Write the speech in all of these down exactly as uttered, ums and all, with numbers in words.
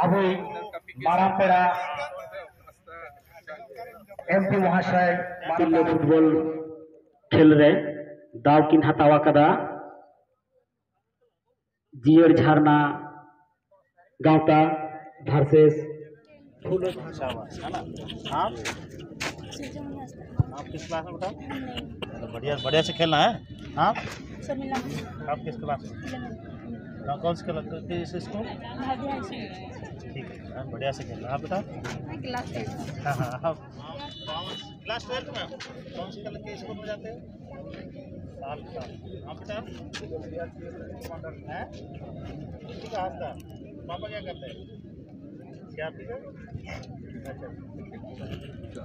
ᱟᱵᱚᱭᱤᱡ ᱢᱟᱨᱟᱝ ᱯᱮᱲᱟ ᱮᱢ ᱯᱤ ᱢᱚᱦᱟᱥᱚᱭ ᱛᱤᱨᱞᱟᱹ ᱯᱷᱩᱴᱵᱚᱞ ᱠᱷᱮᱞ ᱨᱮ ᱫᱟᱣ ᱠᱤᱱ ᱦᱟᱛᱟᱣ ᱟᱠᱟᱫᱟ ᱡᱤᱭᱟᱹᱲ ᱡᱷᱟᱨᱱᱟ ᱜᱟᱶᱛᱟ versus ᱯᱷᱩᱞᱳ ᱡᱷᱟᱨᱱᱟ᱾ ᱟᱢ? आप किस क्लास में बेटा? चलो, बढ़िया, बढ़िया से खेलना है। आप? शर्मिला। आप किस क्लास में? कौन, कौन से क्लास, किस स्कूल? भारतीय हाई स्कूल। ठीक है, हाँ, बढ़िया से खेलना। आप बेटा? मैं क्लास एट। हाँ, हाँ, आप क्लास ट्वेल्थ में? कौन से कल के स्कूल में जाते हो? साल का। आप बेटा? हैं? ठीक है, आज का। पापा क्या करते हैं? क्या ठीक है? अच्छा।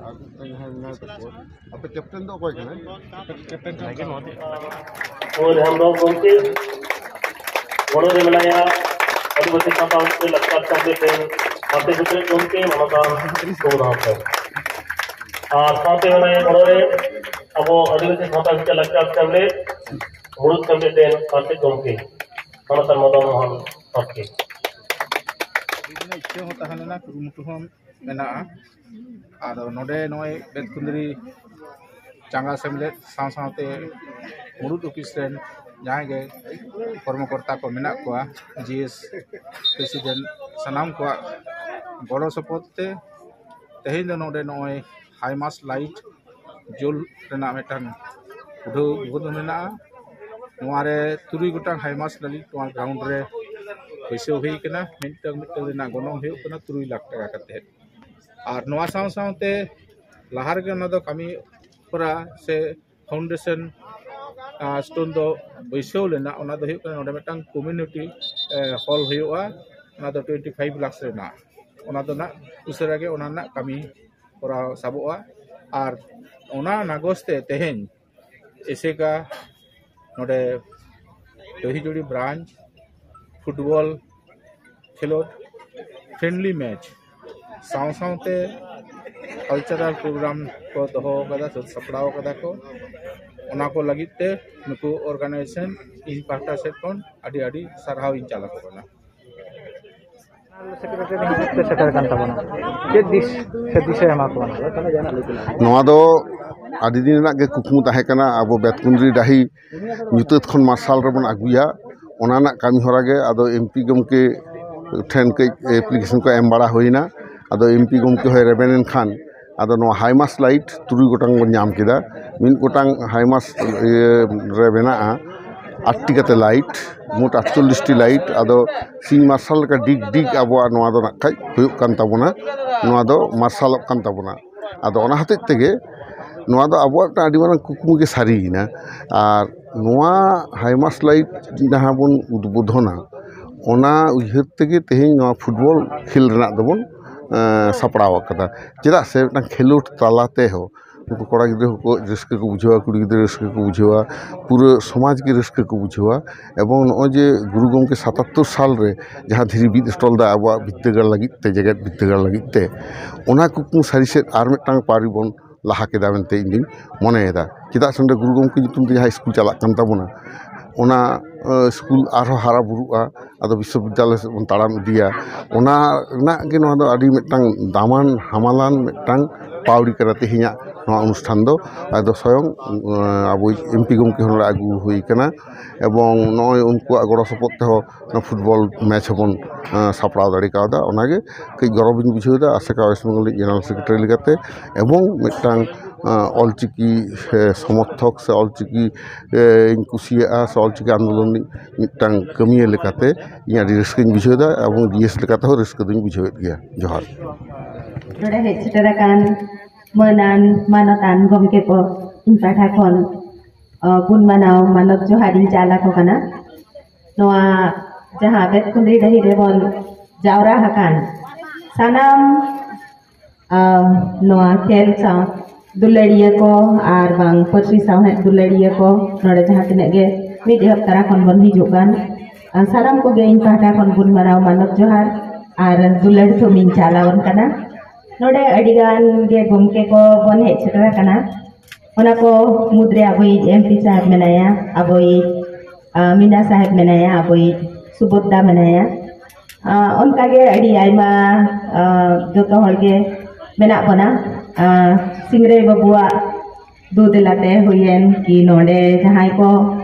ᱟᱨ ᱢᱤᱫᱴᱟᱝ ᱡᱟᱦᱟᱸᱭ ᱢᱮᱱᱟᱭ ᱛᱟᱠᱚᱣᱟ, ᱟᱯᱮ ᱠᱮᱯᱴᱮᱱ ᱫᱚ ᱚᱠᱚᱭ ᱠᱟᱱᱟᱭ? ᱠᱮᱯᱴᱮᱱ ᱠᱟᱱ ᱛᱟᱵᱚᱱᱟ᱾ ᱢᱳᱦᱚᱱ ᱦᱮᱢᱵᱨᱚᱢ ᱜᱚᱢᱠᱮ, ᱜᱚᱲᱚ ᱨᱮ ᱢᱮᱱᱟᱭᱟ ᱟᱹᱫᱤᱵᱟᱹᱥᱤ ᱥᱟᱶᱛᱟ ᱩᱛᱱᱟᱹᱣ ᱞᱟᱠᱪᱟᱨ ᱥᱮᱢᱞᱮᱫ ᱨᱮᱱ ᱢᱟᱪᱮᱫ ᱜᱚᱢᱠᱮ, ᱢᱟᱱᱚᱛᱟᱱ ᱠᱚ ᱫᱚᱦᱚ ᱠᱟᱭᱟ᱾ ᱟᱨ ᱥᱟᱶᱛᱮ ᱢᱮᱱᱟᱭᱟ ᱜᱚᱲᱚ ᱨᱮ ᱟᱵᱚ ᱟᱹᱫᱤᱵᱟᱹᱥᱤ ᱥᱟᱶᱛᱟ ᱵᱤᱪᱟᱹᱨ ᱞᱟᱠᱪᱟᱨ ᱥᱮᱢᱞᱮᱫ ᱢᱩᱲᱩᱫ ᱥᱮᱢᱞᱮᱫ ᱨᱮᱱ ᱢᱟᱪᱮᱫ ᱜᱚᱢᱠᱮ, ᱢᱟᱱᱚᱛᱟᱱ ᱢᱚᱫᱚᱱ ᱢᱳᱦᱚᱱ ᱵᱟᱥᱠᱮ᱾ ᱤᱪᱪᱷᱟᱹ ᱦᱚᱸ ᱛᱟᱦᱮᱸ ᱞᱮᱱᱟ, ᱠᱩᱨᱩᱢᱩᱴᱩ ᱦᱚᱸ ᱢᱮᱱᱟᱜᱼᱟ᱾ ᱟᱫᱚ ᱱᱚᱰᱮ ᱱᱚᱜᱼᱚᱭ ᱵᱮᱛᱠᱩᱸᱫᱽᱨᱤ ᱪᱟᱸᱜᱟ ᱥᱮᱢᱞᱮᱫ ᱥᱟᱶ ᱥᱟᱶᱛᱮ ᱢᱩᱲᱩᱫ ᱚᱯᱷᱤᱥ ᱨᱮᱱ ᱡᱟᱦᱟᱸᱭ ᱜᱮ ᱠᱚᱨᱢᱚᱠᱚᱨᱛᱟ ᱠᱚ ᱢᱮᱱᱟᱜ ᱠᱚᱣᱟ, ᱡᱤ ᱮᱥ ᱯᱨᱮᱥᱤᱰᱮᱱᱴ, ᱥᱟᱱᱟᱢ ᱠᱚᱣᱟᱜ ᱜᱚᱲᱚ ᱥᱚᱯᱚᱦᱚᱫ ᱛᱮ ᱛᱮᱦᱮᱧ ᱫᱚ ᱱᱚᱰᱮ ᱱᱚᱜᱼᱚᱭ ᱦᱟᱭ ᱢᱟᱥᱴ ᱞᱟᱭᱤᱴ ᱡᱩᱞ ᱨᱮᱱᱟᱜ ᱢᱤᱫᱴᱟᱝ ᱩᱰᱷᱟᱹᱣ ᱩᱫᱵᱳᱫᱚᱱ ᱢᱮᱱᱟᱜᱼᱟ᱾ ᱱᱚᱣᱟ ᱨᱮ ᱛᱩᱨᱩᱭ ᱜᱚᱴᱟᱝ ᱦᱟᱭ ᱢᱟᱥᱴ ᱞᱟᱹᱜᱤᱫ ᱱᱚᱣᱟ ᱜᱨᱟᱣᱩᱱᱰ ᱨᱮ ᱵᱟᱹᱭᱥᱟᱹᱣ ᱦᱩᱭ ᱠᱟᱱᱟ᱾ ᱢᱤᱫᱴᱟᱝ ᱢᱤᱫᱴᱟᱝ ᱨᱮᱱᱟᱜ ᱜᱚᱱᱚᱝ ᱦᱩᱭᱩᱜ ᱠᱟᱱᱟ ᱛᱩᱨᱩᱭ ᱞᱟᱠᱷ ᱴᱟᱠᱟ ᱠᱟᱛᱮ᱾ ᱟᱨ ᱱᱚᱣᱟ ᱥᱟᱶ ᱥᱟᱶᱛᱮ ᱞᱟᱦᱟ ᱨᱮᱜᱮ ᱚᱱᱟ ᱫᱚ ᱠᱟᱹᱢᱤ ᱦᱚᱨᱟ ᱥᱮ ᱯᱷᱟᱣᱩᱱᱰᱮᱥᱚᱱ ᱥᱴᱳᱱ ᱫᱚ ᱵᱟᱹᱭᱥᱟᱹᱣ ᱞᱮᱱᱟ, ᱚᱱᱟ ᱫᱚ ᱦᱩᱭᱩᱜ ᱠᱟᱱᱟ ᱱᱚᱰᱮ ᱢᱤᱫᱴᱟᱝ ᱠᱚᱢᱤᱭᱩᱱᱤᱴᱤ ᱦᱚᱞ ᱦᱩᱭᱩᱜᱼᱟ, ᱚᱱᱟ ᱫᱚ ᱴᱩᱭᱮᱱᱴᱤ ᱯᱷᱟᱭᱤᱵᱷ ᱞᱟᱠᱷ ᱨᱮᱱᱟᱜ, ᱚᱱᱟ ᱫᱚ ᱱᱟᱜ ᱩᱥᱟᱹᱨᱟ ᱜᱮ ᱚᱱᱟ ᱨᱮᱱᱟᱜ ᱠᱟᱹᱢᱤ ᱠᱚᱨᱟᱣ ᱥᱟᱵᱚᱜᱼᱟ᱾ ᱟᱨ ᱚᱱᱟ ᱱᱟᱜᱚᱡᱽ ᱛᱮ ᱛᱮᱦᱮᱧ ᱮᱥᱮᱠᱟ ᱱᱚᱰᱮ ᱰᱟᱹᱦᱤᱡᱩᱲᱤ ᱵᱨᱟᱧᱪ ᱯᱷᱩᱴᱵᱚᱞ ᱠᱷᱮᱞᱳᱰ ᱯᱷᱨᱮᱱᱰᱞᱤ ᱢᱮᱪ ᱥᱟᱶ ᱥᱟᱶᱛᱮ ᱠᱟᱞᱪᱟᱨᱟᱞ ᱯᱨᱳᱜᱨᱟᱢ ᱠᱚ ᱫᱚᱦᱚ ᱟᱠᱟᱫᱟ, ᱥᱟᱹᱛ ᱥᱟᱯᱲᱟᱣ ᱟᱠᱟᱫᱟ ᱠᱚ᱾ ᱚᱱᱟ ᱠᱚ ᱞᱟᱹᱜᱤᱫ ᱛᱮ ᱱᱩᱠᱩ ᱚᱨᱜᱟᱱᱟᱭᱡᱮᱥᱚᱱ ᱤᱧ ᱯᱟᱦᱴᱟ ᱥᱮᱫ ᱠᱷᱚᱱ ᱟᱹᱰᱤ ᱟᱹᱰᱤ ᱥᱟᱨᱦᱟᱣ ᱤᱧ ᱪᱟᱞ ᱟᱠᱚ ᱠᱟᱱᱟ᱾ ᱥᱮᱴᱮᱨ ᱟᱠᱟᱱ ᱛᱟᱵᱚᱱᱟ᱾ ᱪᱮᱫ ᱫᱤᱥ ᱥᱮ ᱫᱤᱥᱟᱹ ᱮᱢᱟ ᱠᱚᱣᱟ? ᱱᱚᱣᱟ ᱫᱚ ᱟᱹᱰᱤ ᱫᱤᱱ ᱨᱮᱱᱟᱜ ᱜᱮ ᱠᱩᱠᱢᱩ ᱛᱟᱦᱮᱸ ᱠᱟᱱᱟ, ᱟᱵᱚ ᱵᱮᱛᱠᱩᱸᱫᱽᱨᱤ ᱰᱟᱹᱦᱤ ᱧᱩᱛᱟᱹᱛ ᱠᱷᱚᱱ ᱢᱟᱨᱥᱟᱞ ᱨᱮᱵᱚᱱ ᱟᱹᱜᱩᱭᱟ᱾ ᱚᱱᱟ ᱨᱮᱱᱟᱜ ᱠᱟᱹᱢᱤ ᱦᱚᱨᱟ ᱜᱮ ᱟᱫᱚ ᱮᱢ ᱯᱤ ᱜᱚᱢᱠᱮ ᱴᱷᱮᱱ ᱠᱟᱹᱡ ᱮᱯᱞᱤᱠᱮᱥᱚᱱ ᱠᱚ ᱮᱢ ᱵᱟᱲᱟ ᱦᱩᱭᱱᱟ᱾ ᱟᱫᱚ ᱮᱢ ᱯᱤ ᱜᱚᱢᱠᱮ ᱦᱚᱸᱭ ᱨᱮᱵᱮᱱ ᱮᱱ ᱠᱷᱟᱱ ᱟᱫᱚ ᱱᱚᱣᱟ ᱦᱟᱭᱢᱟᱥ ᱞᱟᱭᱤᱴ ᱛᱩᱨᱩᱭ ᱜᱚᱴᱟᱝ ᱵᱚᱱ ᱧᱟᱢ ᱠᱮᱫᱟ᱾ ᱢᱤᱫ ᱜᱚᱴᱟᱝ ᱦᱟᱭᱢᱟᱥ ᱤᱭᱟᱹ ᱨᱮ ᱢᱮᱱᱟᱜᱼᱟ ᱟᱴ ᱴᱤ ᱠᱟᱛᱮ ᱞᱟᱭᱤᱴ, ᱢᱳᱴ ᱟᱴᱪᱚᱞᱞᱤᱥ ᱴᱤ ᱞᱟᱭᱤᱴ᱾ ᱟᱫᱚ ᱥᱤᱧ ᱢᱟᱨᱥᱟᱞ ᱞᱮᱠᱟ ᱰᱤᱜᱽ ᱰᱤᱜᱽ ᱟᱵᱚᱣᱟᱜ ᱱᱚᱣᱟ ᱫᱚ ᱱᱟᱜ ᱠᱷᱟᱡ ᱦᱩᱭᱩᱜ ᱠᱟᱱ ᱛᱟᱵᱚᱱᱟ, ᱱᱚᱣᱟ ᱫᱚ ᱢᱟᱨᱥᱟᱞᱚᱜ ᱠᱟᱱ ᱛᱟᱵᱚᱱᱟ᱾ ᱟᱫᱚ ᱚᱱᱟ ᱦᱚᱛᱮᱡ ᱛᱮᱜᱮ ᱱᱚᱣᱟ ᱫᱚ ᱟᱵᱚᱣᱟᱜ ᱢᱤᱫᱴᱟᱝ ᱟᱹᱰᱤ ᱢᱟᱨᱟᱝ ᱠᱩᱠᱢᱩ ᱜᱮ ᱥᱟᱹᱨᱤᱭᱮᱱᱟ᱾ ᱟᱨ ᱱᱚᱣᱟ ᱦᱟᱭᱢᱟᱥ ᱞᱟᱭᱤᱴ ᱡᱟᱦᱟᱸ ᱵᱚᱱ ᱩᱫᱽᱵᱳᱫᱷᱚᱱᱟ, ᱚᱱᱟ ᱩᱭᱦᱟᱹᱨ ᱛᱮᱜᱮ ᱛᱮᱦᱮᱧ ᱱᱚᱣᱟ ᱯᱷᱩᱴᱵᱚᱞ ᱠᱷᱮᱞ ᱨᱮᱱᱟᱜ ᱫᱚᱵᱚᱱ ᱮᱸ, ᱥᱟᱯᱲᱟᱣ ᱟᱠᱟᱫᱟ᱾ ᱪᱮᱫᱟᱜ ᱥᱮ ᱢᱤᱫᱴᱟᱝ ᱠᱷᱮᱞᱳᱰ ᱛᱟᱞᱟ ᱛᱮᱦᱚᱸ ᱩᱱᱠᱩ ᱠᱚᱲᱟ ᱜᱤᱫᱽᱨᱟᱹ ᱦᱚᱸᱠᱚ ᱨᱟᱹᱥᱠᱟᱹ ᱠᱚ ᱵᱩᱡᱷᱟᱹᱣᱟ, ᱠᱩᱲᱤ ᱜᱤᱫᱽᱨᱟᱹ ᱨᱟᱹᱥᱠᱟᱹ ᱠᱚ ᱵᱩᱡᱷᱟᱹᱣᱟ, ᱯᱩᱨᱟᱹ ᱥᱚᱢᱟᱡᱽ ᱜᱮ ᱨᱟᱹᱥᱠᱟᱹ ᱠᱚ ᱵᱩᱡᱷᱟᱹᱣᱟ᱾ ᱮᱵᱚᱝ ᱱᱚᱜᱼᱚᱭ ᱡᱮ ᱜᱩᱨᱩ ᱜᱚᱢᱠᱮ ᱥᱟᱛᱟᱛᱛᱳᱨ ᱥᱟᱞ ᱨᱮ ᱡᱟᱦᱟᱸ ᱫᱷᱤᱨᱤ ᱵᱤᱫ ᱦᱚᱴᱚ ᱞᱮᱫᱟ ᱟᱵᱚᱣᱟᱜ ᱵᱤᱫᱽᱫᱟᱹᱜᱟᱲ ᱞᱟᱹᱜᱤᱫ ᱛᱮ, ᱡᱮᱜᱮᱛ ᱵᱤᱫᱽᱫᱟᱹᱜᱟᱲ ᱞᱟᱹᱜᱤᱫ ᱛᱮ, ᱚᱱᱟ ᱠᱩᱠᱢᱩ ᱥᱟᱹᱨᱤ ᱥᱮᱫ ᱟᱨ ᱢᱤᱫᱴᱟᱝ ᱯᱟᱹᱣᱲᱤ ᱵᱚᱱ ᱞᱟᱦᱟ ᱠᱮᱫᱟ ᱢᱮᱱᱛᱮ ᱤᱧ ᱫᱩᱧ ᱢᱚᱱᱮᱭᱮᱫᱟ᱾ ᱪᱮᱫᱟᱜ ᱥᱮ ᱱᱚᱰᱮ ᱜᱩᱨᱩ ᱜᱚᱢᱠᱮ ᱧᱩᱛᱩᱢ ᱛᱮ ᱡᱟᱦᱟᱸ ᱥᱠᱩᱞ ᱪᱟᱞᱟᱜ ᱠᱟᱱ ᱛᱟᱵᱚᱱᱟ, ᱚᱱᱟ ᱮ, ᱥᱠᱩᱞ ᱟᱨᱦᱚᱸ ᱦᱟᱨᱟ ᱵᱩᱨᱩᱜᱼᱟ, ᱟᱫᱚ ᱵᱤᱥᱥᱚᱵᱤᱫᱽᱫᱟᱞᱚᱭ ᱥᱮᱫ ᱵᱚᱱ ᱛᱟᱲᱟᱢ ᱤᱫᱤᱭᱟ᱾ ᱚᱱᱟ ᱨᱮᱱᱟᱜ ᱜᱮ ᱱᱚᱣᱟ ᱫᱚ ᱟᱹᱰᱤ ᱢᱤᱫᱴᱟᱝ ᱫᱟᱢᱟᱱ ᱦᱟᱢᱟᱞᱟᱱ ᱢᱤᱫᱴᱟᱝ ᱯᱟᱹᱣᱲᱤ ᱠᱟᱱᱟ ᱛᱮᱦᱮᱧᱟᱜ ᱱᱚᱣᱟ ᱚᱱᱩᱥᱴᱷᱟᱱ ᱫᱚ᱾ ᱟᱫᱚ ᱥᱚᱭᱚᱝ ᱮ, ᱟᱵᱚᱭᱤᱡ ᱮᱢ ᱯᱤ ᱜᱚᱢᱠᱮ ᱦᱚᱸ ᱱᱚᱰᱮ ᱟᱹᱜᱩ ᱦᱩᱭ ᱠᱟᱱᱟ, ᱮᱵᱚᱝ ᱱᱚᱜᱼᱚᱭ ᱩᱱᱠᱩᱣᱟᱜ ᱜᱚᱲᱚ ᱥᱚᱯᱚᱦᱚᱫ ᱛᱮᱦᱚᱸ ᱱᱚᱣᱟ ᱯᱷᱩᱴᱵᱚᱞ ᱢᱮᱪ ᱦᱚᱸᱵᱚᱱ ᱮ, ᱥᱟᱯᱲᱟᱣ ᱫᱟᱲᱮ ᱠᱟᱣᱫᱟ᱾ ᱚᱱᱟᱜᱮ ᱠᱟᱹᱡ ᱜᱚᱨᱚᱵᱤᱧ ᱵᱩᱡᱷᱟᱹᱣᱫᱟ ᱟᱥᱮᱠᱟ ᱳᱭᱮᱥᱴ ᱵᱮᱝᱜᱚᱞ ᱨᱤᱱᱤᱡ ᱡᱮᱱᱟᱨᱟᱞ ᱥᱮᱠᱨᱮᱴᱟᱨᱤ ᱞᱮᱠᱟᱛᱮ, ᱮᱵᱚᱝ ᱢᱤᱫᱴᱟᱝ ᱮ, ᱚᱞᱪᱤᱠᱤ ᱥᱮ ᱥᱚᱢᱚᱨᱛᱷᱚᱠ ᱥᱮ ᱚᱞᱪᱤᱠᱤ ᱮ, ᱤᱧ ᱠᱩᱥᱤᱭᱟᱜᱼᱟ ᱥᱮ ᱚᱞᱪᱤᱠᱤ ᱟᱱᱫᱳᱞᱚᱱ ᱨᱤᱱᱤᱡ ᱢᱤᱫᱴᱟᱝ ᱠᱟᱹᱢᱤᱭᱟᱹ ᱞᱮᱠᱟᱛᱮ ᱤᱧ ᱟᱹᱰᱤ ᱨᱟᱹᱥᱠᱟᱹᱧ ᱵᱩᱡᱷᱟᱹᱣᱫᱟ ᱮᱵᱚᱝ ᱰᱤ ᱮᱥ ᱞᱮᱠᱟᱛᱮ ᱦᱚᱸ ᱨᱟᱹᱥᱠᱟᱹ ᱫᱚᱧ ᱵᱩᱡᱷᱟᱹᱣᱮᱫ ᱜᱮᱭᱟ᱾ ᱡᱚᱦᱟᱨ᱾ ᱱᱚᱰᱮ ᱦᱮᱡ ᱥᱮᱴᱮᱨ ᱟᱠᱟᱱ ᱢᱟᱹᱱᱟᱱ ᱢᱟᱱᱚᱛᱟᱱ ᱜᱚᱢᱠᱮ ᱠᱚ ᱤᱧ ᱯᱟᱦᱴᱟ ᱠᱷᱚᱱ, ᱟ, ᱜᱩᱱ ᱢᱟᱱᱟᱣ ᱢᱟᱱᱚᱛ ᱡᱚᱦᱟᱨ ᱤᱧ ᱪᱟᱞ ᱟᱠᱚ ᱠᱟᱱᱟ᱾ ᱱᱚᱣᱟ ᱡᱟᱦᱟᱸ ᱵᱮᱛᱠᱩᱸᱫᱽᱨᱤ ᱰᱟᱹᱦᱤ ᱨᱮᱵᱚᱱ ᱡᱟᱣᱨᱟ ᱟᱠᱟᱱ ᱥᱟᱱᱟᱢ, ᱟ, ᱱᱚᱣᱟ ᱠᱷᱮᱞ ᱥᱟᱶ ᱫᱩᱞᱟᱹᱲᱤᱭᱟᱹ ᱠᱚ ᱟᱨ ᱵᱟᱝ ᱯᱟᱹᱨᱥᱤ ᱥᱟᱶᱦᱮᱫ ᱫᱩᱞᱟᱹᱲᱤᱭᱟᱹ ᱠᱚ, ᱱᱚᱰᱮ ᱡᱟᱦᱟᱸ ᱛᱤᱱᱟᱹᱜ ᱜᱮ ᱢᱤᱫ ᱮᱦᱚᱵ ᱛᱟᱨᱟ ᱠᱷᱚᱱ ᱵᱚᱱ ᱦᱤᱡᱩᱜ ᱠᱟᱱ, ᱟ, ᱥᱟᱱᱟᱢ ᱠᱚᱜᱮ ᱤᱧ ᱯᱟᱦᱴᱟ ᱠᱷᱚᱱ ᱜᱩᱱ ᱢᱟᱱᱟᱣ ᱢᱟᱱᱚᱛ ᱡᱚᱦᱟᱨ ᱟᱨ ᱫᱩᱞᱟᱹᱲ ᱛᱷᱩᱢ ᱤᱧ ᱪᱟᱞ ᱟᱵᱚᱱ ᱠᱟᱱᱟ᱾ ᱱᱚᱰᱮ ᱟᱹᱰᱤ ᱜᱟᱱ ᱜᱮ ᱜᱚᱢᱠᱮ ᱠᱚ ᱵᱚᱱ ᱦᱮᱡ ᱥᱮᱴᱮᱨ ᱟᱠᱟᱱᱟ᱾ ᱚᱱᱟ ᱠᱚ ᱢᱩᱫᱽᱨᱮ ᱟᱵᱚᱭᱤᱡ ᱮᱢ ᱯᱤ ᱥᱟᱦᱮᱵᱽ ᱢᱮᱱᱟᱭᱟ, ᱟᱵᱚᱭᱤᱡ, ᱟ, ᱢᱤᱱᱟ ᱥᱟᱦᱮᱵᱽ ᱢᱮᱱᱟᱭᱟ, ᱟᱵᱚᱭᱤᱡ ᱥᱩᱵᱳᱫᱷ ᱫᱟ ᱢᱮᱱᱟᱭᱟ᱾ ᱚᱱᱠᱟᱜᱮ ᱟᱹᱰᱤ ᱟᱭᱢᱟ ᱡᱚᱛᱚ ᱦᱚᱲ ᱜᱮ ᱢᱮᱱᱟᱜ ᱵᱚᱱᱟ᱾ ᱥᱤᱝᱨᱟᱹᱭ ᱵᱟᱹᱵᱩᱣᱟᱜ ᱫᱩ ᱫᱮᱞᱟᱛᱮ ᱦᱩᱭᱮᱱ ᱠᱤ ᱱᱚᱰᱮ ᱡᱟᱦᱟᱸᱭ ᱠᱚ